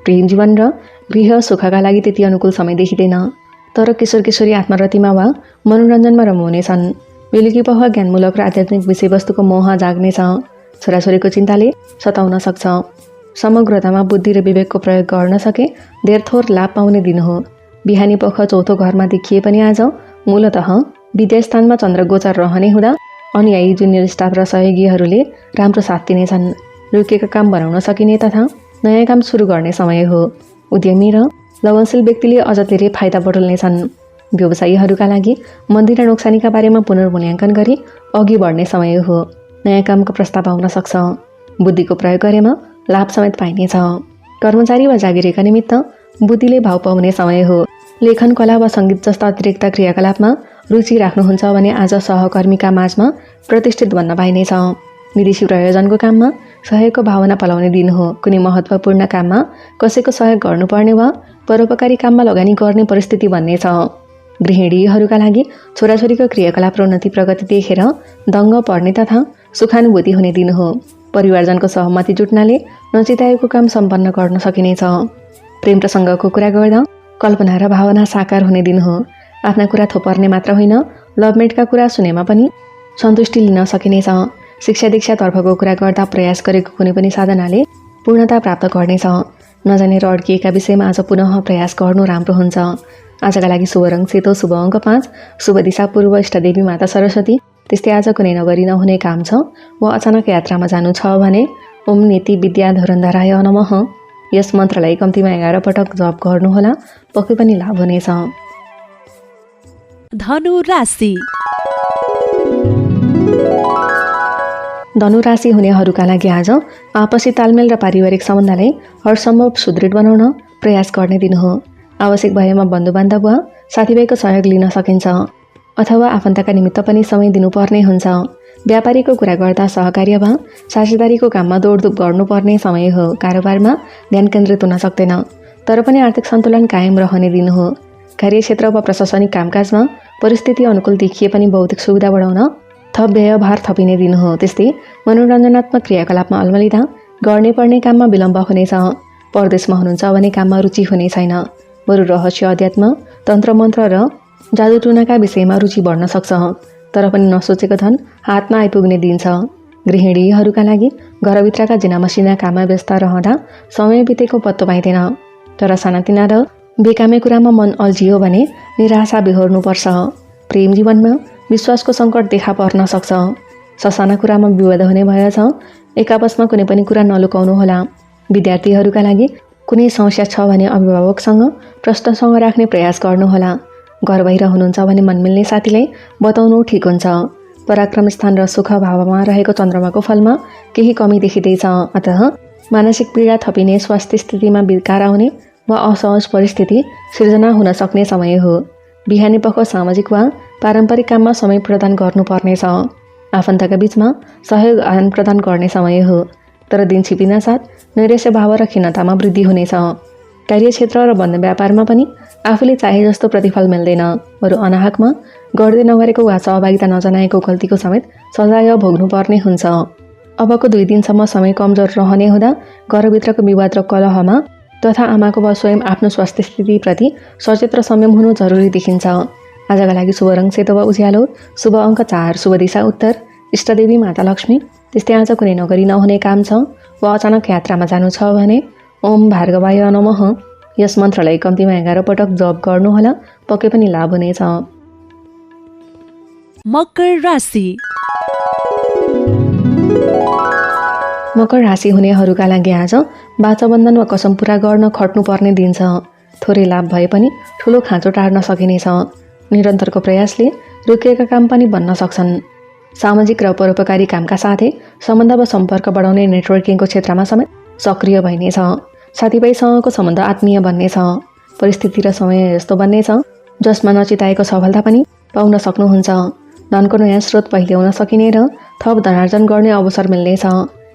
प्रेम जीवन र गृह सुखका लागि त्यति अनुकूल समय देखिँदैन। तर किशोर किशोरी आत्मरतिमा वा मनोरञ्जनमा रमाउनेछन्। बेलुकीपख ज्ञानमूलक र आध्यात्मिक विषयवस्तुको मोह जाग्नेछ। छोराछोरीको चिन्ताले सताउन सक्छ। समग्रतामा बुद्धि र विवेकको प्रयोग गर्न सके धेर थोर लाभ पाउने दिन हो। बिहानी पख चौथो घरमा देखिए पनि आज मूलतः विद्यास्थानमा चन्द्र गोचर रहने हुँदा अनुयायी, जुनियर स्टाफ र सहयोगीहरूले राम्रो साथ दिनेछन्। रोकिएका काम बनाउन सकिने तथा नयाँ काम सुरु गर्ने समय हो। उद्यमी र लगनशील व्यक्तिले अझ धेरै फाइदा बटुल्नेछन्। व्यवसायीहरूका लागि मन्दी र नोक्सानीका बारेमा पुनर्मूल्याङ्कन गरी अघि बढ्ने समय हो। नयाँ कामको प्रस्ताव आउन सक्छ। बुद्धिको प्रयोग गरेमा लाभ समेत पाइनेछ। कर्मचारी वा जागिरेका निमित्त बुद्धिले भाव पाउने समय हो। लेखन, कला वा सङ्गीत जस्ता अतिरिक्त क्रियाकलापमा रुचि राख्नुहुन्छ भने आज सहकर्मीका माझमा प्रतिष्ठित बन्न पाइनेछ। विदेशी प्रयोजनको काममा सहयोगको भावना पलाउने दिन हो। कुनै महत्त्वपूर्ण काममा कसैको सहयोग गर्नुपर्ने वा परोपकारी काममा लगानी गर्ने परिस्थिति बन्नेछ। गृहिणीहरूका लागि छोराछोरीको क्रियाकलाप र उन्नति प्रगति देखेर दङ्ग पर्ने तथा सुखानुभूति हुने दिन हो। परिवारजनको सहमति जुट्नाले नचिताएको काम सम्पन्न गर्न सकिनेछ। प्रेम प्रसङ्गको कुरा गर्दा कल्पना र भावना साकार हुने दिन हो। आफ्ना कुरा थोपर्ने मात्र होइन, लभमेटका कुरा सुनेमा पनि सन्तुष्टि लिन सकिनेछ। शिक्षा दीक्षातर्फको कुरा गर्दा प्रयास गरेको कुनै पनि साधनाले पूर्णता प्राप्त गर्नेछ। नजानेर अड्किएका विषयमा आज पुनः प्रयास गर्नु राम्रो हुन्छ। आजका लागि शुभ रङ सेतो, शुभ अङ्क 5, शुभ दिशा पूर्व, इष्टदेवी माता सरस्वती। त्यस्तै आज कुनै नगरी नहुने काम छ वा अचानक यात्रामा जानु छ भने ओम नीति विद्या धुरन्धराय नमः यस मन्त्रलाई कम्तीमा 11 पटक जप गर्नुहोला, पक्कै पनि लाभ हुनेछ। धनु राशि। धनु राशि हुनेहरूका लागि आज आपसी तालमेल र पारिवारिक सम्बन्धलाई हरसम्भव सुदृढ बनाउन प्रयास गर्ने दिन हो। आवश्यक भएमा बन्धुबान्धव वा साथीभाइको सहयोग लिन सकिन्छ अथवा आफन्तका निमित्त पनि समय दिनुपर्ने हुन्छ। व्यापारीको कुरा गर्दा सहकार्य वा साझेदारीको काममा दौडधुप गर्नुपर्ने समय हो। कारोबारमा ध्यान केन्द्रित हुन सक्दैन, तर पनि आर्थिक सन्तुलन कायम रहने दिन हो। कार्यक्षेत्र वा प्रशासनिक कामकाजमा परिस्थिति अनुकूल देखिए पनि भौतिक सुविधा बढाउन थप व्ययभार थपिने दिन हो। त्यस्तै मनोरञ्जनात्मक क्रियाकलापमा अल्मलिँदा गर्ने पर्ने काममा विलम्ब हुनेछ। परदेशमा हुनुहुन्छ भने काममा रुचि हुने छैन। बरु रहस्य, अध्यात्म, तन्त्र मन्त्र र जादु टुनाका विषयमा रुचि बढ्न सक्छ। तर पनि नसोचेको धन हातमा आइपुग्ने दिन छ। गृहिणीहरूका लागि घरभित्रका जिनामसिना काममा व्यस्त रहँदा समय बितेको पत्तो पाइँदैन। तर सानातिना र बेकामे कुरामा मन अल्झियो भने निराशा बिहोर्नुपर्छ। प्रेम जीवनमा विश्वासको सङ्कट देखा पर्न सक्छ। ससाना कुरामा विवाद हुने भएछ। एक आपसमा कुनै पनि कुरा नलुकाउनुहोला। विद्यार्थीहरूका लागि कुनै समस्या छ भने अभिभावकसँग प्रश्नसँग राख्ने प्रयास गर्नुहोला। घर बाहिर हुनुहुन्छ भने मन मिल्ने साथीलाई बताउनु ठिक हुन्छ। पराक्रम स्थान र सुख भावमा रहेको चन्द्रमाको फलमा केही कमी देखिँदैछ। अतः मानसिक पीडा थपिने, स्वास्थ्य स्थितिमा विकार आउने वा असहज परिस्थिति सिर्जना हुन सक्ने समय हो। बिहानी पख सामाजिक वा पारम्परिक काममा समय प्रदान गर्नुपर्नेछ। आफन्तका बीचमा सहयोग आदान प्रदान गर्ने समय हो। तर दिन छिपिनासाथ नैराश्य भाव र खिन्नतामा वृद्धि हुनेछ। कार्यक्षेत्र र बन्द व्यापारमा पनि आफूले चाहे जस्तो प्रतिफल मिल्दैन। बरु अनाहकमा गर्दै नगरेको वा सहभागिता नजनाएको गल्तीको समेत सजाय भोग्नुपर्ने हुन्छ। अबको 2 दिनसम्म समय कमजोर रहने हुँदा घरभित्रको विवाद र कलहमा तथा आमाको वा स्वयं आफ्नो स्वास्थ्य स्थितिप्रति सचेत र संयम हुनु जरुरी देखिन्छ। आजका लागि शुभ रङ सेतो वा उज्यालो, शुभ अङ्क 4, शुभ दिशा उत्तर, इष्टदेवी माता लक्ष्मी। त्यस्तै आज कुनै नगरी नहुने काम छ वा अचानक यात्रामा जानु छ भने ओम भार्गवाय नमः यस मन्त्रलाई कम्तीमा 11 पटक जप गर्नुहोला, पक्कै पनि लाभ हुनेछ। मकर राशि। मकर राशि हुनेहरूका लागि आज वाचाबन्धन वा कसम पुरा गर्न खट्नुपर्ने दिन छ। थोरै लाभ भए पनि ठुलो खाँचो टार्न सकिनेछ। निरन्तरको प्रयासले रोकिएका काम पनि बन्न सक्छन्। सामाजिक र परोपकारी कामका साथै सम्बन्ध वा सम्पर्क बढाउने नेटवर्किङको क्षेत्रमा समेत सक्रिय भइनेछ। साथीभाइसँगको सम्बन्ध आत्मीय बन्नेछ। परिस्थिति र समय यस्तो बन्नेछ जसमा नचिताएको सफलता पनि पाउन सक्नुहुन्छ। धनको नयाँ स्रोत पहिल्याउन सकिने र थप धनार्जन गर्ने अवसर मिल्नेछ।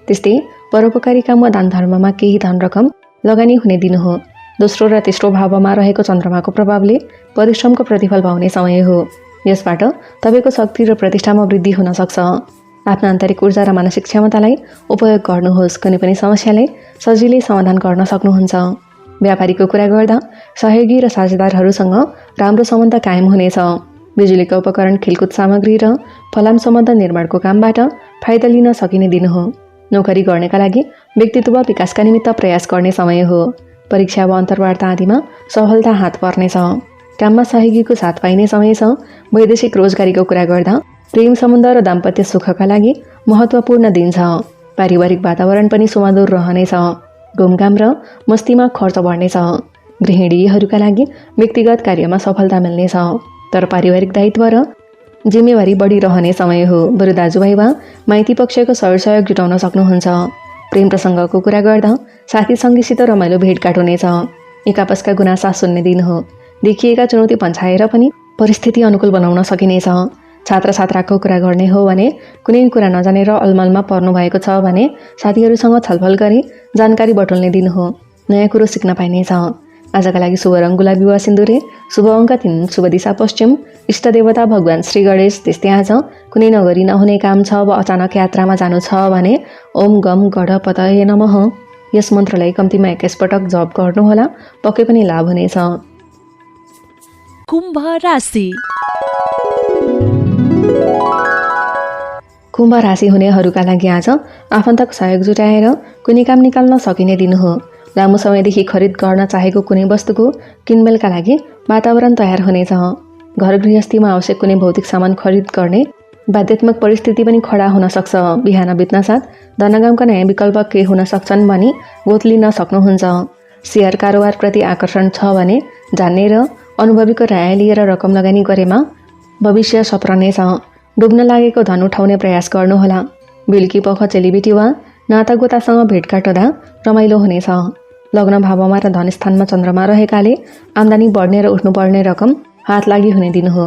त्यस्तै परोपकारी काम वा दान धर्ममा केही धन रकम लगानी हुने दिन हो। दोस्रो र तेस्रो भावमा रहेको चन्द्रमाको प्रभावले परिश्रमको प्रतिफल पाउने समय हो। यसबाट तपाईँको शक्ति र प्रतिष्ठामा वृद्धि हुन सक्छ। आफ्नो आन्तरिक ऊर्जा र मानसिक क्षमतालाई उपयोग गर्नुहोस्। कुनै पनि समस्यालाई सजिलै समाधान गर्न सक्नुहुन्छ। व्यापारीको कुरा गर्दा सहयोगी र साझेदारहरूसँग राम्रो सम्बन्ध कायम हुनेछ। बिजुलीका उपकरण, खेलकुद सामग्री र फलाम सम्बन्ध निर्माणको कामबाट फाइदा लिन सकिने दिन हो। नोकरी गर्नेका लागि व्यक्तित्व विकासका निमित्त प्रयास गर्ने समय हो। परीक्षा वा अन्तर्वार्ता आदिमा सफलता हात पर्नेछ। काममा सहयोगीको साथ पाइने समय छ। वैदेशिक रोजगारीको कुरा गर्दा प्रेम सम्बन्ध र दाम्पत्य सुखका लागि महत्त्वपूर्ण दिन छ। पारिवारिक वातावरण पनि सुमधुर रहनेछ। घुमघाम र मस्तीमा खर्च बढ्नेछ। गृहिणीहरूका लागि व्यक्तिगत कार्यमा सफलता मिल्नेछ। तर पारिवारिक दायित्व र जिम्मेवारी बढिरहने समय हो। बरु दाजुभाइ वा माइती पक्षको सहयोग जुटाउन सक्नुहुन्छ। प्रेम प्रसङ्गको कुरा गर्दा साथी सङ्गीसित रमाइलो भेटघाट हुनेछ। एक आपसका गुनासा सुन्ने दिन हो। देखिएका चुनौती पन्छाएर पनि परिस्थिति अनुकूल बनाउन सकिनेछ। छात्र छात्राको कुरा गर्ने हो भने कुनै कुरा नजानेर अलमलमा पर्नुभएको छ भने साथीहरूसँग छलफल गरी जानकारी बटुल्ने दिन हो। नयाँ कुरो सिक्न पाइनेछ। आजका लागि शुभ रङ गुलाबी वा सिन्दुरे, शुभ अङ्क 3, शुभ दिशा पश्चिम, इष्ट देवता भगवान श्री गणेश। त्यस्तै आज कुनै नगरी नहुने काम छ वा अचानक यात्रामा जानु छ भने ओम गम गणपतये नमः यस मन्त्रलाई कम्तीमा 21 पटक जप गर्नुहोला, पक्कै पनि लाभ हुनेछ। कुम्भ राशि। कुम्भ राशि हुनेहरूका लागि आज आफन्तको सहयोग जुटाएर कुनै काम निकाल्न सकिने दिन हो। लामो समयदेखि खरिद गर्न चाहेको कुनै वस्तुको किनमेलका लागि वातावरण तयार हुनेछ। घर गृहस्थीमा आवश्यक कुनै भौतिक सामान खरिद गर्ने बाध्यात्मक परिस्थिति पनि खडा हुन सक्छ। बिहान बित्नासाथ धनगामका नयाँ विकल्प के हुन सक्छन् भनी गोत लिन सक्नुहुन्छ। सेयर कारोबारप्रति आकर्षण छ भने जान्ने र अनुभवीको राय लिएर रकम लगानी गरेमा भविष्य सप्रनेछ। डुब्न लागेको धन उठाउने प्रयास गर्नुहोला। बेलुकी पख चेलीबेटी वा नातागोतासँग भेटघाट हुँदा रमाइलो हुनेछ। लग्न भावमा र धनस्थानमा चन्द्रमा रहेकाले आम्दानी बढ्ने र उठ्नुपर्ने रकम हात लागि हुने दिन हो।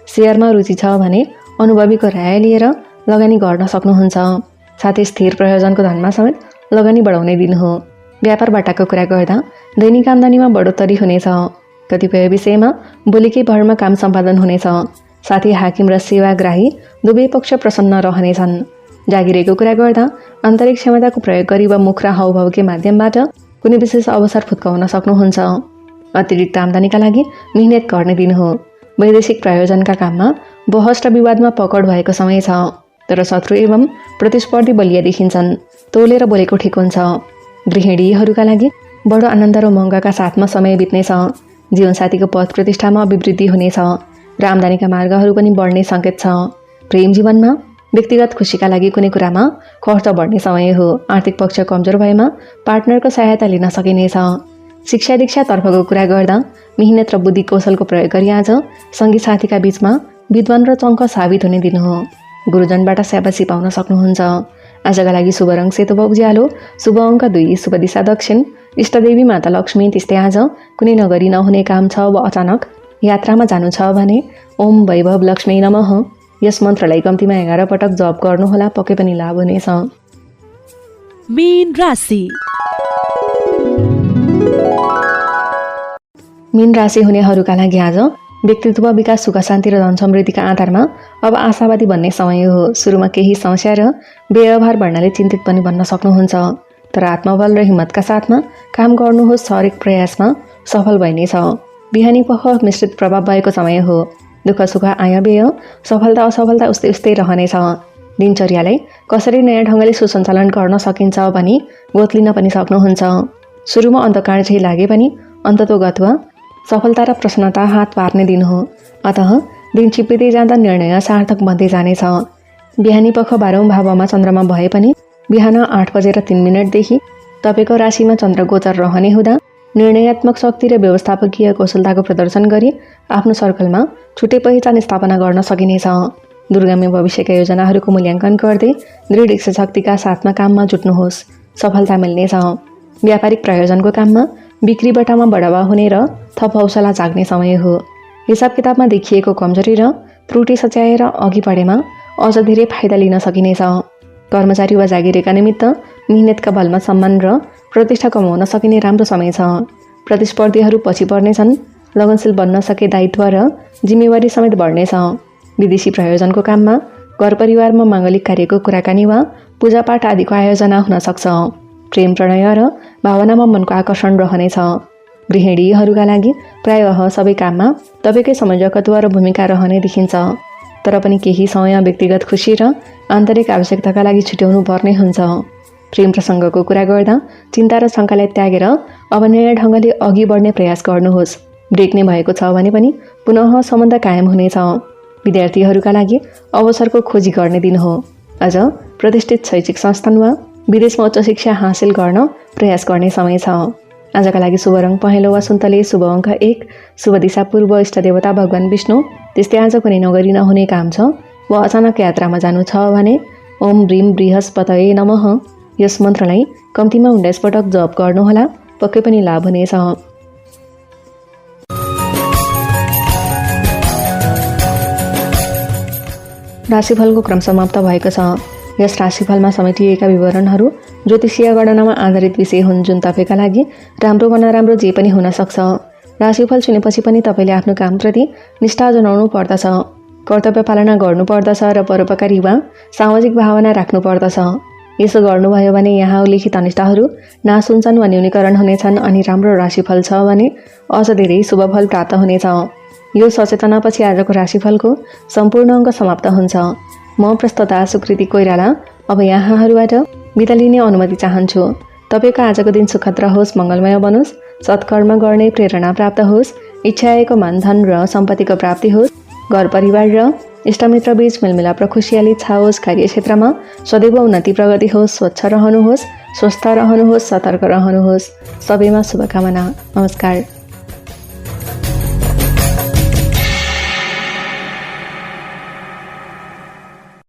सेयरमा रुचि छ भने अनुभवीको राय लिएर लगानी गर्न सक्नुहुन्छ। साथै स्थिर प्रयोजनको धनमा समेत लगानी बढाउने दिन हो। व्यापारबाटाको कुरा गर्दा दैनिक आम्दानीमा बढोत्तरी हुनेछ। कतिपय विषयमा बोलीकै भरमा काम सम्पादन हुनेछ। साथै हाकिम र सेवाग्राही दुवै पक्ष प्रसन्न रहनेछन्। जागिरेको कुरा गर्दा आन्तरिक क्षमताको प्रयोग गरी वा मुख र हाउभावकै माध्यमबाट कुनै विशेष अवसर फुत्काउन सक्नुहुन्छ। अतिरिक्त आम्दानीका लागि मेहनत गर्ने दिन हो। वैदेशिक प्रयोजनका काममा बहस र विवादमा पकड भएको समय छ, तर शत्रु एवं प्रतिस्पर्धी बलिया देखिन्छन्। तोलेर बोलेको ठिक हुन्छ। गृहिणीहरूका लागि बडो आनन्द र उमङ्गका साथमा समय बित्नेछ। जीवनसाथीको पद प्रतिष्ठामा अभिवृद्धि हुनेछ र आम्दानीका मार्गहरू पनि बढ्ने सङ्केत छ। प्रेम जीवनमा व्यक्तिगत खुसीका लागि कुनै कुरामा खर्च बढ्ने समय हो। आर्थिक पक्ष कमजोर भएमा पार्टनरको सहायता लिन सकिनेछ। शिक्षा दीक्षातर्फको कुरा गर्दा मेहनत र बुद्धि कौशलको प्रयोग गरी आज सङ्गी साथीका बीचमा विद्वान र चङ्क साबित हुने दिन हो। गुरुजनबाट स्याबासी पाउन सक्नुहुन्छ। आजका लागि शुभ रङ सेतो वा उज्यालो, शुभ अङ्क 2, शुभ दिशा दक्षिण, इष्टदेवी माता लक्ष्मी। त्यस्तै आज कुनै नगरी नहुने काम छ वा अचानक यात्रामा जानु छ भने ओम वैभव लक्ष्मी नमः यस मन्त्रलाई कम्तीमा 11 पटक जप गर्नुहोला, पक्कै पनि लाभ हुनेछ। मीन राशि। मीन राशि हुनेहरूका लागि आज व्यक्तित्व विकास, सुख शान्ति र धन समृद्धिका आधारमा अब आशावादी बन्ने समय हो। सुरुमा केही समस्या र व्यवहार बढ्नाले चिन्तित पनि बन्न सक्नुहुन्छ, तर आत्मबल र हिम्मतका साथमा काम गर्नुहोस्। हरेक प्रयासमा सफल भइनेछ। बिहानी पख मिश्रित प्रभाव भएको समय हो। दुःख सुख आय व्यय, सफलता असफलता उस्तै उस्तै रहनेछ। दिनचर्यालाई कसरी नयाँ ढङ्गले सुसञ्चालन गर्न सकिन्छ भनी गोत लिन पनि सक्नुहुन्छ। सुरुमा अन्धकार झै लागे पनि अन्ततोगत सफलता र प्रसन्नता हात पार्ने दिन हो। अतः दिन छिप्पिँदै जाँदा निर्णय सार्थक बन्दै जानेछ। बिहानी पख 12औं भावमा चन्द्रमा भए पनि बिहान 8:03 तपाईँको राशिमा चन्द्र गोचर रहने हुँदा निर्णयात्मक शक्ति र व्यवस्थापकीय कौशलताको प्रदर्शन गरी आफ्नो सर्कलमा छुट्टै पहिचान स्थापना गर्न सकिनेछ। दूरगामी भविष्यका योजनाहरूको मूल्याङ्कन गर्दै दृढ इच्छाशक्तिका साथमा काममा जुट्नुहोस्, सफलता मिल्नेछ। व्यापारिक प्रयोजनको काममा बिक्री बटामा बढावा हुने र थप हौसला जाग्ने समय हो। हिसाब किताबमा देखिएको कमजोरी र त्रुटि सच्याएर अघि बढेमा अझ धेरै फाइदा लिन सकिनेछ। कर्मचारी वा जागिरेका निमित्त मेहनतका बलमा सम्मान र प्रतिष्ठा कमाउन सकिने राम्रो समय छ। प्रतिस्पर्धीहरू पछि पर्नेछन्। लगनशील बन्न सके दायित्व र जिम्मेवारी समेत बढ्नेछ। विदेशी प्रयोजनको काममा घर परिवारमा माङ्गलिक कार्यको कुराकानी वा पूजापाठ आदिको आयोजना हुन सक्छ। प्रेम प्रणय र भावनामा मनको आकर्षण रहनेछ। गृहिणीहरूका लागि प्रायः सबै काममा तपाईँकै संयोजकत्व र भूमिका रहने देखिन्छ, तर पनि केही समय व्यक्तिगत खुसी र आन्तरिक आवश्यकताका लागि छुट्याउनु पर्ने हुन्छ। प्रेम प्रसङ्गको कुरा गर्दा चिन्ता र शङ्कालाई त्यागेर अब नयाँ ढङ्गले अघि बढ्ने प्रयास गर्नुहोस्। ब्रेक नै भएको छ भने पनि पुनः सम्बन्ध कायम हुनेछ। विद्यार्थीहरूका लागि अवसरको खोजी गर्ने दिन हो। आज प्रतिष्ठित शैक्षिक संस्थान वा विदेशमा उच्च शिक्षा हासिल गर्न प्रयास गर्ने समय छ। आजका लागि शुभ रङ पहेँलो वा सुन्तले, शुभ अङ्क 1, शुभ दिशा पूर्व, इष्ट देवता भगवान विष्णु। त्यस्तै आज कुनै नगरी नहुने काम छ वा अचानक यात्रामा जानु छ भने ओम ब्रीम बृहस्पतये नमः यस मन्त्रलाई कम्तीमा 19 पटक जप गर्नुहोला, पक्कै पनि लाभ हुनेछ। राशिफलको क्रम समाप्त भएको छ। यस राशिफलमा समेटिएका विवरणहरू ज्योतिषीय गणनामा आधारित विषय हुन् जुन तपाईँका लागि राम्रो वा नराम्रो जे पनि हुन सक्छ। राशिफल सुनेपछि पनि तपाईँले आफ्नो कामप्रति निष्ठा जनाउनु पर्दछ, कर्तव्य पालना गर्नुपर्दछ र परोपकारी वा सामाजिक भावना राख्नुपर्दछ। यसो गर्नुभयो भने यहाँ उल्लेखित अनिष्टहरू नाश हुन्छन् वा न्यूनीकरण हुनेछन् अनि राम्रो राशिफल छ भने अझ धेरै शुभफल प्राप्त हुनेछ। यो सचेतनापछि आजको राशिफलको सम्पूर्ण अङ्क समाप्त हुन्छ। म प्रस्तोता सुकृति कोइराला अब यहाँहरूबाट बिदा लिने अनुमति चाहन्छु। तपाईँको आजको दिन सुखद रहोस्, मङ्गलमय बनोस्, सत्कर्म गर्ने प्रेरणा प्राप्त होस्, इच्छाएको मानधन र सम्पत्तिको प्राप्ति होस्, घर परिवार र इष्टमित्र बीच मेलमिलाप र खुसियाली छाओस्, कार्यक्षेत्रमा सदैव उन्नति प्रगति होस्, स्वच्छ रहनुहोस्, स्वस्थ रहनुहोस्, सतर्क रहनुहोस्। सबैमा शुभकामना। नमस्कार।